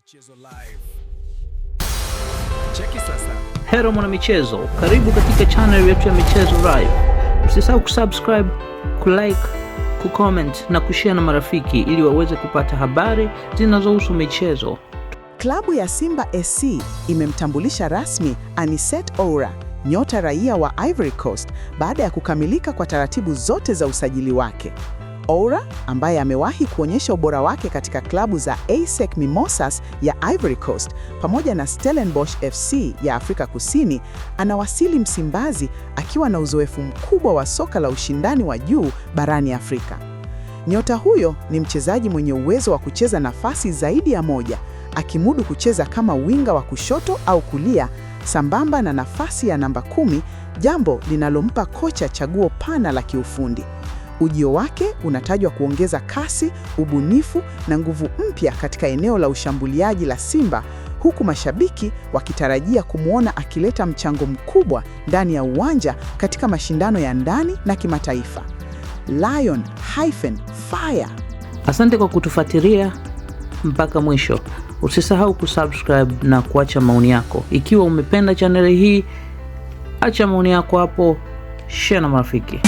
Michezo Live. Cheki sasa. Hero mwanamichezo, karibu katika channel yetu ya Michezo Live. Usisahau kusubscribe, kulike, kucomment na kushare na marafiki ili waweze kupata habari zinazohusu michezo. Klabu ya Simba SC imemtambulisha rasmi Anicet Oura, nyota raia wa Ivory Coast, baada ya kukamilika kwa taratibu zote za usajili wake. Oura, ambaye amewahi kuonyesha ubora wake katika klabu za ASEC Mimosas ya Ivory Coast pamoja na Stellenbosch FC ya Afrika Kusini, anawasili Msimbazi akiwa na uzoefu mkubwa wa soka la ushindani wa juu barani Afrika. Nyota huyo ni mchezaji mwenye uwezo wa kucheza nafasi zaidi ya moja, akimudu kucheza kama winga wa kushoto au kulia sambamba na nafasi ya namba 10, jambo linalompa kocha chaguo pana la kiufundi. Ujio wake unatajwa kuongeza kasi, ubunifu na nguvu mpya katika eneo la ushambuliaji la Simba, huku mashabiki wakitarajia kumwona akileta mchango mkubwa ndani ya uwanja katika mashindano ya ndani na kimataifa. Lion hyphen Fire. Asante kwa kutufuatilia mpaka mwisho. Usisahau kusubscribe na kuacha maoni yako. Ikiwa umependa chaneli hii, acha maoni yako hapo, share na marafiki.